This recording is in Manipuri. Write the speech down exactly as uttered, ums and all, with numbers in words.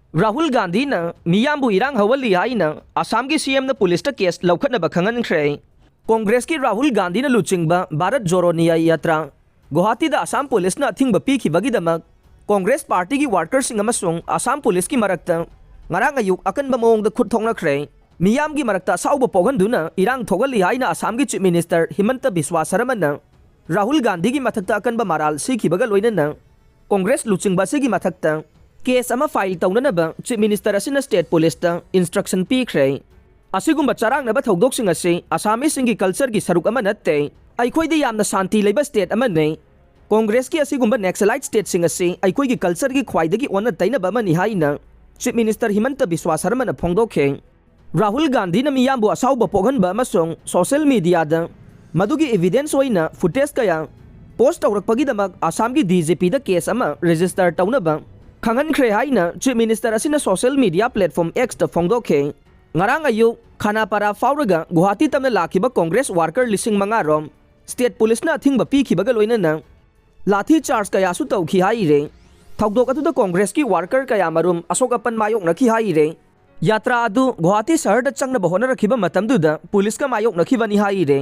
ꯔꯥꯍꯨꯜ ꯒꯥꯟꯙꯤꯅ ꯃꯤꯌꯥꯝꯕꯨ ꯏꯔꯥꯡ ꯍꯧꯍꯜꯂꯤ ꯍꯥꯏꯅ ꯑꯁꯥꯝꯒꯤ ꯁꯤ ꯑꯦꯝꯅ ꯄꯨꯂꯤꯁꯇ ꯀꯦꯁ ꯂꯧꯈꯠꯅꯕ ꯈꯪꯍꯟꯈ꯭ꯔꯦ꯫ ꯀꯣꯡꯒ꯭ꯔꯦꯁꯀꯤ ꯔꯥꯍꯨꯜ ꯒꯥꯟꯙꯤꯅ ꯂꯨꯆꯤꯡꯕ ꯚꯥꯔꯠ ꯖꯣꯔꯣ ꯅ꯭ꯌꯥꯌ ꯌꯥꯇ꯭ꯔꯥ ꯒꯨꯋꯥꯍꯥꯇꯤꯗ ꯑꯁꯥꯝ ꯄꯨꯂꯤꯁꯅ ꯑꯊꯤꯡꯕ ꯄꯤꯈꯤꯕꯒꯤꯗꯃꯛ ꯀꯣꯡꯒ꯭ꯔꯦꯁ ꯄꯥꯔꯇꯤꯒꯤ ꯋꯥꯔꯀꯔꯁꯤꯡ ꯑꯃꯁꯨꯡ ꯑꯁꯥꯝ ꯄꯨꯂꯤꯁꯀꯤ ꯃꯔꯛꯇ ꯉꯔꯥꯡ ꯑꯌꯨꯛ ꯑꯀꯟꯕ ꯃꯑꯣꯡꯗ ꯈꯨꯠ ꯊꯣꯛꯅꯈ꯭ꯔꯦ꯫ ꯃꯤꯌꯥꯝꯒꯤ ꯃꯔꯛꯇ ꯑꯁꯥꯎꯕ ꯄꯣꯛꯍꯟꯗꯨꯅ ꯏꯔꯥꯡ ꯊꯣꯛꯍꯜꯂꯤ ꯍꯥꯏꯅ ꯑꯁꯥꯝꯒꯤ ꯆꯤꯐ ꯃꯤꯅꯤꯁꯇꯔ ꯍꯤꯃꯟꯇ ꯕꯤꯁ꯭ꯋꯥ ꯁꯔꯃꯅ ꯔꯥꯍꯨꯜ ꯒꯥꯟꯙꯤꯒꯤ ꯃꯊꯛꯇ ꯑꯀꯟꯕ ꯃꯔꯥꯜ ꯁꯤꯈꯤꯕꯒ ꯂꯣꯏꯅꯅ ꯀꯣꯡꯒ꯭ꯔꯦꯁ ꯂꯨꯆꯤꯡꯕ ꯑꯁꯤꯒꯤ ꯃꯊꯛꯇ ꯀꯦꯁ ꯑꯃ ꯐꯥꯏꯜ ꯇꯧꯅꯅꯕ ꯆꯤꯐ ꯃꯤꯅꯤꯁꯇꯔ ꯑꯁꯤꯅ ꯁ꯭ꯇꯦꯠ ꯄꯨꯂꯤꯁꯇ ꯏꯟꯁꯇ꯭ꯔꯛꯁꯟ ꯄꯤꯈ꯭ꯔꯦ꯫ ꯑꯁꯤꯒꯨꯝꯕ ꯆꯔꯥꯡꯅꯕ ꯊꯧꯗꯣꯛꯁꯤꯡ ꯑꯁꯤ ꯑꯁꯥꯃꯤꯁꯁꯤꯡꯒꯤ ꯀꯜꯆꯔꯒꯤ ꯁꯔꯨꯛ ꯑꯃ ꯅꯠꯇꯦ꯫ ꯑꯩꯈꯣꯏꯗꯤ ꯌꯥꯝꯅ ꯁꯥꯟꯇꯤ ꯂꯩꯕ ꯁ꯭ꯇꯦꯠ ꯑꯃꯅꯤ꯫ ꯀꯣꯡꯒ꯭ꯔꯦꯁꯀꯤ ꯑꯁꯤꯒꯨꯝꯕ ꯅꯦꯛꯁꯂꯥꯏꯠ ꯁ꯭ꯇꯦꯠꯁꯤꯡ ꯑꯁꯤ ꯑꯩꯈꯣꯏꯒꯤ ꯀꯜꯆꯔꯒꯤ ꯈ꯭ꯋꯥꯏꯗꯒꯤ ꯑꯣꯟꯅ ꯇꯩꯅꯕ ꯑꯃꯅꯤ ꯍꯥꯏꯅ ꯆꯤꯐ ꯃꯤꯅꯤꯁꯇꯔ ꯍꯤꯃꯟꯇ ꯕꯤꯁ꯭ꯋꯥ ꯁꯔꯃꯅ ꯐꯣꯡꯗꯣꯛꯈꯤ꯫ ꯔꯥꯍꯨꯜ ꯒꯥꯟꯙꯤꯅ ꯃꯤꯌꯥꯝꯕꯨ ꯑꯁꯥꯎꯕ ꯄꯣꯛꯍꯟꯕ ꯑꯃꯁꯨꯡ ꯁꯣꯁꯤꯌꯦꯜ ꯃꯤꯗꯤꯌꯥꯗ ꯃꯗꯨꯒꯤ ꯏꯚꯤꯗꯦꯟꯁ ꯑꯣꯏꯅ ꯐꯨꯇꯦꯖ ꯀꯌꯥ ꯄꯣꯁ꯭ꯠ ꯇꯧꯔꯛꯄꯒꯤꯗꯃꯛ ꯑꯁꯥꯝꯒꯤ ꯗꯤ ꯖꯤ ꯄꯤꯗ ꯀꯦꯁ ꯑꯃ ꯔꯦꯖꯤꯁꯇꯔ ꯇꯧꯅꯕ ꯈꯪꯍꯟꯈ꯭ꯔꯦ ꯍꯥꯏꯅ ꯆꯤꯐ ꯃꯤꯅꯤꯁꯇꯔ ꯑꯁꯤꯅ ꯁꯣꯁꯤꯌꯦꯜ ꯃꯤꯗꯤꯌꯥ ꯄ꯭ꯂꯦꯠꯐꯣꯔꯝ ꯑꯦꯛꯁꯇ ꯐꯣꯡꯗꯣꯛꯈꯤ꯫ ꯉꯔꯥꯡ ꯑꯌꯨꯛ ꯈꯥꯅꯥꯄꯥꯔꯥ ꯐꯥꯎꯔꯒ ꯒꯨꯋꯥꯍꯥꯇꯤ ꯇꯝꯅ ꯂꯥꯛꯈꯤꯕ ꯀꯣꯡꯒ꯭ꯔꯦꯁ ꯋꯥꯔꯀꯔ ꯂꯤꯁꯤꯡ ꯃꯉꯥ ꯔꯣꯝ ꯁ꯭ꯇꯦꯠ ꯄꯨꯂꯤꯁꯅ ꯑꯊꯤꯡꯕ ꯄꯤꯈꯤꯕꯒ ꯂꯣꯏꯅꯅ ꯂꯥꯊꯤ ꯆꯥꯔꯖ ꯀꯌꯥꯁꯨ ꯇꯧꯈꯤ ꯍꯥꯏꯔꯦ꯫ ꯊꯧꯗꯣꯛ ꯑꯗꯨꯗ ꯀꯣꯡꯒ꯭ꯔꯦꯁꯀꯤ ꯋꯥꯔꯀꯔ ꯀꯌꯥꯃꯔꯨꯝ ꯑꯁꯣꯛ ꯑꯄꯟ ꯃꯥꯌꯣꯛꯅꯈꯤ ꯍꯥꯏꯔꯦ꯫ ꯌꯥꯇ꯭ꯔꯥ ꯑꯗꯨ ꯒꯨꯋꯥꯍꯥꯇꯤ ꯁꯍꯔꯗ ꯆꯪꯅꯕ ꯍꯣꯠꯅꯔꯛꯈꯤꯕ ꯃꯇꯝꯗꯨꯗ ꯄꯨꯂꯤꯁꯀ ꯃꯥꯌꯣꯛꯅꯈꯤꯕꯅꯤ ꯍꯥꯏꯔꯦ꯫